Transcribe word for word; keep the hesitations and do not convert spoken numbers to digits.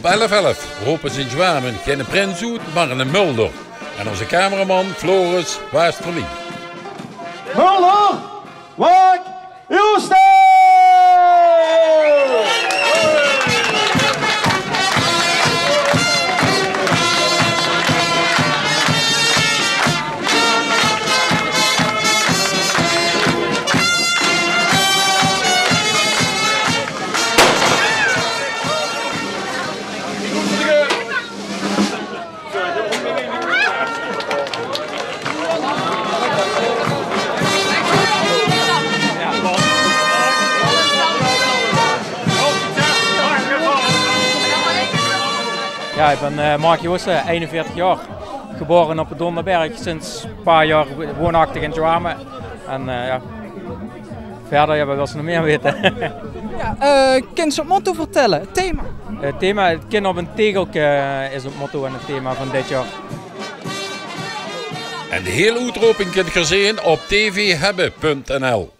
Elf elf rope ze in Zjwame geine prins oet, mer eine Mulder. En ózze cameraman Floris waas d'r bie. Mulder, waak Houston! Ja, ik ben eh, Mark Joosten, einenveertig jaar. Geboren op de Donderberg, sinds een paar jaar wo- woonachtig in Zjwame. En eh, ja, verder, ja, wat wil ze nog meer weten? Ja, eh, kan ze het motto vertellen? Het thema? Het thema, het kind op een tegelke, eh, is het motto en het thema van dit jaar. En de hele oetroping kunt geer zeen op tvhebbe punt nl.